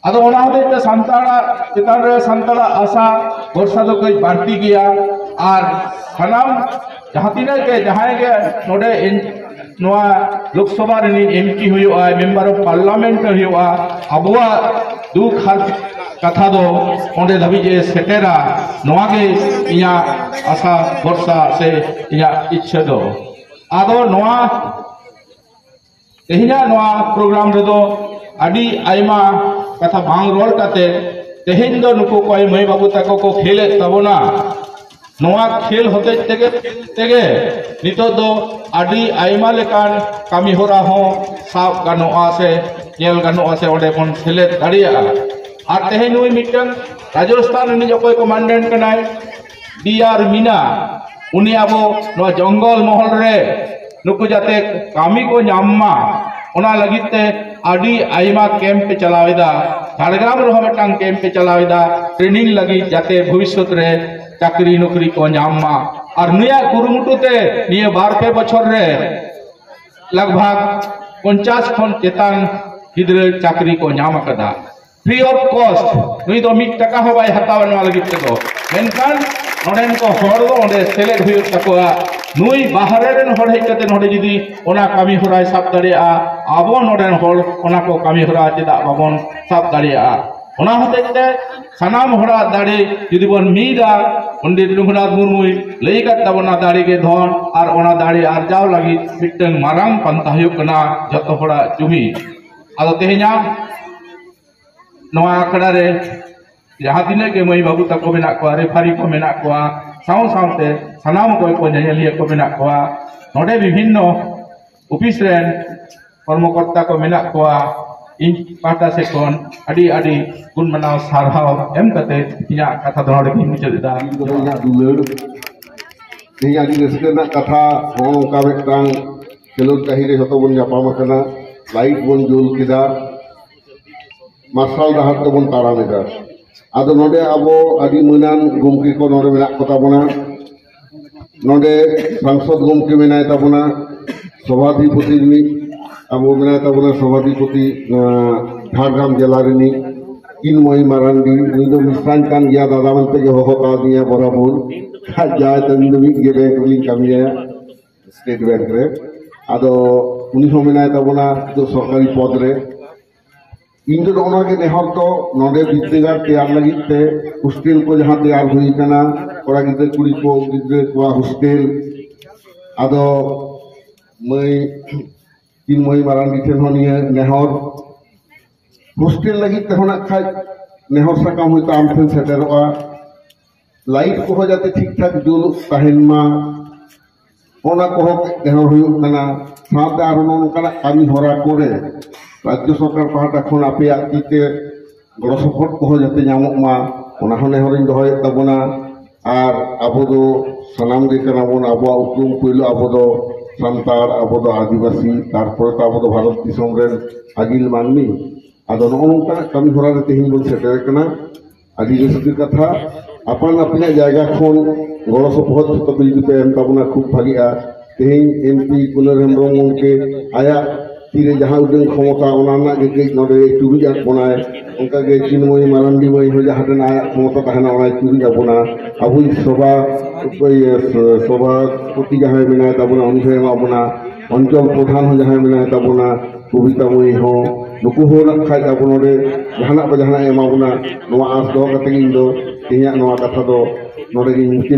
ᱟᱫᱚ ᱚᱱᱟ ᱦᱚᱛᱮᱡ ᱛᱮ ᱥᱟᱱᱛᱟᱲᱟᱜ ᱪᱮᱛᱟᱱ ᱨᱮ ᱥᱟᱱᱛᱟᱲᱟᱜ ᱟᱥᱟ ᱵᱷᱚᱨᱥᱟ ᱫᱚ ᱠᱟᱹᱡ ᱵᱟᱹᱲᱛᱤ ᱜᱮᱭᱟ᱾ ᱟᱨ ᱥᱟᱱᱟᱢ ᱡᱟᱦᱟᱸ ᱛᱤᱱᱟᱹᱜ ᱜᱮ, ᱡᱟᱦᱟᱸᱭ ᱜᱮ ᱱᱚᱰᱮ ᱤᱧ ᱱᱚᱣᱟ ᱞᱳᱠᱥᱚᱵᱷᱟ ᱨᱤᱱᱤᱡ ᱮᱢᱯᱤ ᱦᱩᱭᱩᱜᱼᱟ, ᱢᱮᱢᱵᱟᱨ ᱚᱯᱷ ᱯᱟᱨᱞᱟᱢᱮᱱᱴ ᱦᱩᱭᱩᱜᱼᱟ, ᱟᱵᱚᱣᱟᱜ ᱫᱩᱠ ᱦᱟᱨᱠᱮᱛ ᱠᱟᱛᱷᱟ ᱫᱚ ᱚᱸᱰᱮ ᱫᱷᱟᱹᱵᱤᱡ ᱮ ᱥᱮᱴᱮᱨᱟ, ᱱᱚᱣᱟ ᱜᱮ ᱤᱧᱟᱹᱜ ᱟᱥᱟ ᱵᱷᱚᱨᱥᱟ ᱥᱮ ᱤᱧᱟᱹᱜ ᱤᱪᱪᱷᱟᱹ ᱫᱚ᱾ ᱟᱫᱚ ᱱᱚᱣᱟ ᱛᱮᱦᱮᱧᱟᱜ ᱱᱚᱣᱟ ᱯᱨᱳᱜᱨᱟᱢ ᱨᱮᱫᱚ ᱟᱹᱰᱤ ᱟᱭᱢᱟ ᱠᱟᱛᱷᱟ ᱵᱟᱝ ᱨᱚᱲ ᱠᱟᱛᱮ, ᱛᱮᱦᱮᱧ ᱫᱚ ᱱᱩᱠᱩ ᱠᱚᱭ ᱢᱟᱹᱭ ᱵᱟᱹᱵᱩ ᱛᱟᱠᱚ ᱠᱚ ᱠᱷᱮᱞᱮᱫ ᱛᱟᱵᱚᱱᱟ᱾ ᱱᱚᱣᱟ ᱠᱷᱮᱞ ᱦᱚᱛᱮᱡ ᱛᱮᱜᱮ, ᱛᱮᱜᱮ ᱱᱤᱛᱚᱜ ᱫᱚ ᱟᱹᱰᱤ ᱟᱭᱢᱟ ᱞᱮᱠᱟᱱ ᱠᱟᱹᱢᱤ ᱦᱚᱨᱟ ᱦᱚᱸ ᱥᱟᱵ ᱜᱟᱱᱚᱜᱼᱟ ᱥᱮ ᱧᱮᱞ ᱜᱟᱱᱚᱜᱼᱟ ᱥᱮ ᱚᱸᱰᱮ ᱵᱚᱱ ᱥᱮᱞᱮᱫ ᱫᱟᱲᱮᱭᱟᱜᱼᱟ᱾ ᱟᱨ ᱛᱮᱦᱮᱧ ᱱᱩᱭ ᱢᱤᱫᱴᱟᱝ ᱨᱟᱡᱚᱥᱛᱷᱟᱱ ᱨᱤᱱᱤᱡ ᱚᱠᱚᱭ ᱠᱚᱢᱟᱱᱰᱮᱱᱴ ᱠᱟᱱᱟᱭ, ᱰᱤ ᱟᱨ ᱢᱤᱱᱟ, ᱩᱱᱤ ᱟᱵᱚ ᱱᱚᱣᱟ ᱡᱚᱝᱜᱚᱞ ᱢᱚᱦᱚᱞ ᱨᱮ ᱱᱩᱠᱩ ᱡᱟᱛᱮ ᱠᱟᱹᱢᱤ ᱠᱚ ᱧᱟᱢ ᱢᱟ, ᱚᱱᱟ ᱞᱟᱹᱜᱤᱫ ᱛᱮ ᱟᱹᱰᱤ ᱟᱭᱢᱟ ᱠᱮᱢᱯ ᱮ ᱪᱟᱞᱟᱣ ᱮᱫᱟ᱾ ᱡᱷᱟᱲᱜᱨᱟᱢ ᱨᱮᱦᱚᱸ ᱢᱤᱫᱴᱟᱝ ᱠᱮᱢᱯ ᱮ ᱪᱟᱞᱟᱣ ᱮᱫᱟ ᱴᱨᱮᱱᱤᱝ ᱞᱟᱹᱜᱤᱫ, ᱡᱟᱛᱮ ᱵᱷᱚᱵᱤᱥᱥᱚᱛ ᱨᱮ ᱪᱟᱹᱠᱨᱤ ᱱᱚᱠᱨᱤ ᱠᱚ ᱧᱟᱢ ᱢᱟ᱾ ᱟᱨ ᱱᱩᱭᱟᱜ ᱠᱩᱨᱩᱢᱩᱴᱩ ᱛᱮ ᱱᱤᱭᱟᱹ ᱵᱟᱨ ᱯᱮ ᱵᱚᱪᱷᱚᱨ ᱨᱮ ᱞᱟᱜᱽ ᱵᱷᱟᱜᱽ ᱯᱚᱧᱪᱟᱥ ᱠᱷᱚᱱ ᱪᱮᱛᱟᱱ ᱜᱤᱫᱽᱨᱟᱹ ᱪᱟᱹᱠᱨᱤ ᱠᱚ ᱧᱟᱢ ᱟᱠᱟᱫᱟ᱾ ᱯᱷᱨᱤ ᱚᱯᱷ ᱠᱚᱥᱴ, ᱱᱩᱭ ᱫᱚ ᱢᱤᱫ ᱴᱟᱠᱟ ᱦᱚᱸ ᱵᱟᱭ ᱦᱟᱛᱟᱣᱟ ᱱᱚᱣᱟ ᱞᱟᱹᱜᱤᱫ ᱛᱮᱫᱚ᱾ ᱢᱮᱱᱠᱷᱟᱱ ᱱᱚᱰᱮᱱ ᱠᱚ ᱦᱚᱲ ᱫᱚ ᱚᱸᱰᱮ ᱥᱮᱞᱮᱫ ᱦᱩᱭᱩᱜ ᱛᱟᱠᱚᱣᱟ᱾ ᱱᱩᱭ ᱵᱟᱦᱨᱮ ᱨᱮᱱ ᱦᱚᱲ ᱦᱮᱡ ᱠᱟᱛᱮ ᱱᱚᱰᱮ ᱡᱩᱫᱤ ᱚᱱᱟ ᱠᱟᱹᱢᱤ ᱦᱚᱨᱟᱭ ᱥᱟᱵ ᱫᱟᱲᱮᱭᱟᱜᱼᱟ, ᱟᱵᱚ ᱱᱚᱰᱮᱱ ᱦᱚᱲ ᱚᱱᱟ ᱠᱚ ᱠᱟᱹᱢᱤ ᱦᱚᱨᱟ ᱪᱮᱫᱟᱜ ᱵᱟᱵᱚᱱ ᱥᱟᱵ ᱫᱟᱲᱮᱭᱟᱜᱼᱟ? ᱚᱱᱟ ᱦᱚᱛᱮᱡ ᱛᱮ ᱥᱟᱱᱟᱢ ᱦᱚᱲᱟᱜ ᱫᱟᱲᱮ ᱡᱩᱫᱤ ᱵᱚᱱ ᱢᱤᱫᱟ, ᱯᱚᱱᱰᱤᱛ ᱨᱚᱜᱷᱩᱱᱟᱛᱷ ᱢᱩᱨᱢᱩᱭ ᱞᱟᱹᱭ ᱟᱠᱟᱫ ᱛᱟᱵᱚᱱᱟ, ᱫᱟᱲᱮ ᱜᱮ ᱫᱷᱚᱱ, ᱟᱨ ᱚᱱᱟ ᱫᱟᱲᱮ ᱟᱨᱡᱟᱣ ᱞᱟᱹᱜᱤᱫ ᱢᱤᱫᱴᱟᱝ ᱢᱟᱨᱟᱝ ᱯᱟᱱᱛᱷᱟ ᱦᱩᱭᱩᱜ ᱠᱟᱱᱟ ᱡᱚᱛᱚ ᱦᱚᱲᱟᱜ ᱡᱩᱢᱤᱫ᱾ ᱟᱫᱚ ᱛᱮᱦᱮᱧᱟᱜ ᱱᱚᱣᱟ ᱟᱠᱷᱲᱟ ᱨᱮ ᱡᱟᱦᱟᱸ ᱛᱤᱱᱟᱹᱜ ᱜᱮ ᱢᱟᱹᱭ ᱵᱟᱹᱵᱩ ᱛᱟᱠᱚ ᱢᱮᱱᱟᱜ ᱠᱚᱣᱟ, ᱨᱮᱯᱷᱟᱨᱤ ᱠᱚ ᱢᱮᱱᱟᱜ ᱠᱚᱣᱟ, ᱥᱟᱶ ᱥᱟᱶᱛᱮ ᱥᱟᱱᱟᱢ ᱚᱠᱚᱭ ᱠᱚ ᱧᱮᱧᱮᱞᱤᱭᱟᱹ ᱠᱚ ᱢᱮᱱᱟᱜ ᱠᱚᱣᱟ, ᱱᱚᱰᱮ ᱵᱤᱵᱷᱤᱱᱱᱚ ᱚᱯᱷᱤᱥ ᱨᱮᱱ ᱠᱚᱨᱢᱚᱠᱚᱨᱛᱟ ᱠᱚ ᱢᱮᱱᱟᱜ ᱠᱚᱣᱟ, ᱤᱧ ᱯᱟᱦᱴᱟ ᱥᱮᱫ ᱠᱷᱚᱱ ᱟᱹᱰᱤ ᱟᱹᱰᱤ ᱜᱩᱱ ᱢᱟᱱᱟᱣ ᱥᱟᱨᱦᱟᱣ ᱮᱢ ᱠᱟᱛᱮ ᱤᱧᱟᱹᱜ ᱠᱟᱛᱷᱟ ᱫᱚ ᱱᱚᱰᱮ ᱜᱤᱧ ᱢᱩᱪᱟᱹᱫ ᱮᱫᱟ᱾ ᱤᱧ ᱫᱚ ᱤᱧᱟᱹᱜ ᱫᱩᱞᱟᱹᱲ, ᱛᱮᱦᱮᱧ ᱟᱹᱰᱤ ᱨᱟᱹᱥᱠᱟᱹ ᱨᱮᱱᱟᱜ ᱠᱟᱛᱷᱟ, ᱱᱚᱜᱼᱚ ᱱᱚᱝᱠᱟ ᱢᱤᱫᱴᱟᱝ ᱠᱷᱮᱞᱳᱰ ᱰᱟᱹᱦᱤ ᱨᱮ ᱡᱷᱚᱛᱚ ᱵᱚᱱ ᱧᱟᱯᱟᱢ ᱟᱠᱟᱱᱟ, ᱞᱟᱭᱤᱴ ᱵᱚᱱ ᱡᱩᱞ ᱠᱮᱫᱟ, ᱢᱟᱨᱥᱟᱞ ᱰᱟᱦᱟᱨ ᱛᱮᱵᱚᱱ ᱛᱟᱲᱟᱢ ᱮᱫᱟ᱾ ᱟᱫᱚ ᱱᱚᱰᱮ ᱟᱵᱚ ᱟᱹᱰᱤ ᱢᱟᱹᱱᱟᱱ ᱜᱚᱢᱠᱮ ᱠᱚ ᱱᱚᱰᱮ ᱢᱮᱱᱟᱜ ᱠᱚ ᱛᱟᱵᱚᱱᱟ᱾ ᱱᱚᱰᱮ ᱥᱟᱝᱥᱚᱫ ᱜᱚᱢᱠᱮ ᱢᱮᱱᱟᱭ ᱛᱟᱵᱚᱱᱟ, ᱥᱚᱵᱷᱟᱫᱷᱤᱯᱚᱛᱤ ᱨᱤᱱᱤᱡ ᱟᱵᱚ ᱢᱮᱱᱟᱭ ᱛᱟᱵᱚᱱᱟ, ᱥᱚᱵᱷᱟᱫᱷᱤᱯᱚᱛᱤ, ᱟᱸ, ᱡᱷᱟᱲᱜᱨᱟᱢ ᱡᱮᱞᱟ ᱨᱤᱱᱤᱡ ᱪᱤᱱᱢᱚᱭ ᱢᱟᱨᱟᱱᱰᱤ, ᱱᱩᱭ ᱫᱚ ᱢᱤᱥᱨᱟᱧ ᱠᱟᱱ ᱜᱮᱭᱟ, ᱫᱟᱫᱟ ᱢᱮᱱᱛᱮ ᱜᱮ ᱦᱚᱦᱚ ᱠᱟᱣᱫᱤᱧᱟ ᱵᱚᱨᱟᱵᱚᱨ᱾ ᱟᱡ ᱡᱟᱶᱟᱭ ᱛᱟᱹᱞᱤᱧ ᱫᱚ ᱢᱤᱫ ᱜᱮ ᱵᱮᱝᱠ ᱨᱮᱞᱤᱧ ᱠᱟᱹᱢᱤᱭᱟ, ᱥᱴᱮᱴ ᱵᱮᱝᱠ ᱨᱮ᱾ ᱟᱫᱚ ᱩᱱᱤ ᱦᱚᱸ ᱢᱮᱱᱟᱭ ᱛᱟᱵᱚᱱᱟ ᱱᱤᱛᱚᱜ ᱥᱚᱨᱠᱟᱨᱤ ᱯᱚᱫᱽ ᱨᱮ᱾ ᱤᱧ ᱫᱚ ᱱᱚᱜᱼᱚ ᱱᱚᱣᱟ ᱜᱮ ᱱᱮᱦᱚᱨ ᱫᱚ, ᱱᱚᱰᱮ ᱵᱤᱨᱫᱟᱹᱜᱟᱲ ᱛᱮᱭᱟᱨ ᱞᱟᱹᱜᱤᱫ ᱛᱮ ᱦᱳᱥᱴᱮᱞ ᱠᱚ ᱡᱟᱦᱟᱸ ᱛᱮᱭᱟᱨ ᱦᱩᱭ ᱟᱠᱟᱱᱟ, ᱠᱚᱲᱟ ᱜᱤᱫᱽᱨᱟᱹ ᱠᱩᱲᱤ ᱠᱚ ᱜᱤᱫᱽᱨᱟᱹ ᱠᱚᱣᱟᱜ ᱦᱳᱥᱴᱮᱞ, ᱟᱫᱚ ᱢᱟᱹᱭ ᱪᱤᱱᱢᱚᱭ ᱢᱟᱨᱟᱱᱰᱤ ᱴᱷᱮᱱ ᱦᱚᱸ ᱱᱤᱭᱟᱹ ᱱᱮᱦᱚᱨ, ᱦᱳᱥᱴᱮᱞ ᱞᱟᱹᱜᱤᱫ ᱛᱮᱦᱚᱸ ᱱᱟᱜ ᱠᱷᱟᱡ ᱱᱮᱦᱚᱨ ᱥᱟᱠᱟᱢ ᱦᱚᱭᱛᱳ ᱟᱢ ᱴᱷᱮᱱ ᱥᱮᱴᱮᱨᱚᱜᱼᱟ, ᱞᱟᱭᱤᱴ ᱠᱚᱦᱚᱸ ᱡᱟᱛᱮ ᱴᱷᱤᱠ ᱴᱷᱟᱠ ᱡᱩᱞᱩᱜ ᱛᱟᱦᱮᱱ ᱢᱟ, ᱚᱱᱟ ᱠᱚᱦᱚᱸ ᱱᱮᱦᱚᱨ ᱦᱩᱭᱩᱜ ᱠᱟᱱᱟ᱾ ᱥᱟᱶᱛᱮ ᱟᱨᱦᱚᱸ ᱱᱚᱜᱼᱚ ᱱᱚᱝᱠᱟᱱᱟᱜ ᱠᱟᱹᱢᱤ ᱦᱚᱨᱟ ᱠᱚᱨᱮ ᱨᱟᱡᱽᱡᱚ ᱥᱚᱨᱠᱟᱨ ᱯᱟᱦᱴᱟ ᱠᱷᱚᱱ ᱟᱯᱮᱭᱟᱜ ᱛᱤ ᱛᱮ ᱜᱚᱲᱚ ᱥᱚᱯᱚᱦᱚᱫ ᱠᱚᱦᱚᱸ ᱡᱟᱛᱮ ᱧᱟᱢᱚᱜ ᱢᱟ, ᱚᱱᱟ ᱦᱚᱸ ᱱᱮᱦᱚᱨᱤᱧ ᱫᱚᱦᱚᱭᱮᱫ ᱛᱟᱵᱚᱱᱟ᱾ ᱟᱨ ᱟᱵᱚ ᱫᱚ ᱥᱟᱱᱟᱢ ᱜᱮ ᱠᱟᱱᱟ ᱵᱚᱱ, ᱟᱵᱚᱣᱟᱜ ᱩᱯᱨᱩᱢ ᱯᱳᱭᱞᱳ ᱟᱵᱚ ᱫᱚ ᱥᱟᱱᱛᱟᱲ, ᱟᱵᱚ ᱫᱚ ᱟᱹᱫᱤᱵᱟᱹᱥᱤ, ᱛᱟᱨᱯᱚᱨᱮ ᱛᱚ ᱟᱵᱚ ᱫᱚ ᱵᱷᱟᱨᱚᱛ ᱫᱤᱥᱚᱢ ᱨᱮᱱ ᱟᱹᱜᱤᱞ ᱢᱟᱹᱱᱢᱤ᱾ ᱟᱫᱚ ᱱᱚᱜᱼᱚ ᱱᱚᱝᱠᱟᱱᱟᱜ ᱠᱟᱹᱢᱤ ᱦᱚᱨᱟ ᱨᱮ ᱛᱮᱦᱮᱧ ᱵᱚᱱ ᱥᱮᱴᱮᱨ ᱟᱠᱟᱱᱟ᱾ ᱟᱹᱰᱤ ᱨᱟᱹᱥᱠᱟᱹ ᱠᱟᱛᱷᱟ, ᱟᱯᱟᱱ ᱟᱹᱯᱤᱱᱟᱜ ᱡᱟᱭᱜᱟ ᱠᱷᱚᱱ ᱜᱚᱲᱚ ᱥᱚᱯᱚᱦᱚᱫ ᱡᱚᱛᱚ ᱵᱤᱞ ᱜᱮᱯᱮ ᱮᱢ ᱛᱟᱵᱚᱱᱟ, ᱠᱷᱩᱵ ᱵᱷᱟᱜᱤᱜᱼᱟ᱾ ᱛᱮᱦᱮᱧ ᱮᱢᱯᱤ ᱠᱩᱱᱟᱹᱨ ᱦᱮᱢᱵᱨᱚᱢ ᱜᱚᱢᱠᱮ ᱟᱭᱟᱜ ᱛᱤᱨᱮ ᱡᱟᱦᱟᱸ ᱩᱰᱟᱹᱝ ᱠᱷᱚᱢᱚᱛᱟ, ᱚᱱᱟ ᱨᱮᱱᱟᱜ ᱜᱮ ᱠᱟᱹᱡ ᱱᱚᱰᱮ ᱪᱩᱨᱩᱡ ᱟᱫ ᱵᱚᱱᱟᱭ᱾ ᱚᱱᱠᱟᱜᱮ ᱪᱤᱱᱢᱚᱭ ᱢᱟᱨᱟᱱᱰᱤ ᱢᱟᱹᱭ ᱦᱚᱸ ᱡᱟᱦᱟᱸ ᱴᱷᱮᱱ ᱟᱭᱟᱜ ᱠᱷᱚᱢᱚᱛᱟ ᱛᱟᱦᱮᱱᱟ, ᱚᱱᱟᱭ ᱪᱩᱨᱩᱡ ᱟᱵᱚᱱᱟ᱾ ᱟᱵᱚᱭᱤᱡ ᱥᱚᱵᱷᱟ, ᱤᱭᱟᱹ, ᱥᱚᱵᱷᱟᱯᱚᱛᱤ ᱡᱟᱦᱟᱸᱭ ᱢᱮᱱᱟᱭ ᱛᱟᱵᱚᱱᱟ, ᱩᱱᱤ ᱦᱚᱸᱭ ᱮᱢᱟ ᱵᱚᱱᱟ᱾ ᱚᱧᱪᱚᱞ ᱯᱨᱚᱫᱷᱟᱱ ᱦᱚᱸ ᱡᱟᱦᱟᱸᱭ ᱢᱮᱱᱟᱭ ᱛᱟᱵᱚᱱᱟ, ᱠᱚᱵᱤᱛᱟ ᱢᱟᱹᱭ ᱦᱚᱸ, ᱱᱩᱠᱩ ᱦᱚᱸ ᱱᱟᱜ ᱠᱷᱟᱡ ᱟᱵᱚ ᱱᱚᱰᱮ ᱡᱟᱦᱟᱱᱟᱜ ᱵᱟ ᱡᱟᱦᱟᱱᱟᱜ ᱮ ᱮᱢᱟ ᱵᱚᱱᱟ, ᱱᱚᱣᱟ ᱟᱸᱥ ᱫᱚᱦᱚ ᱠᱟᱛᱮ ᱜᱮ ᱤᱧ ᱫᱚ ᱛᱮᱦᱮᱧᱟᱜ ᱱᱚᱣᱟ ᱠᱟᱛᱷᱟ ᱫᱚ ᱱᱚᱰᱮ ᱜᱤᱧ ᱢᱩᱪᱟᱹᱫ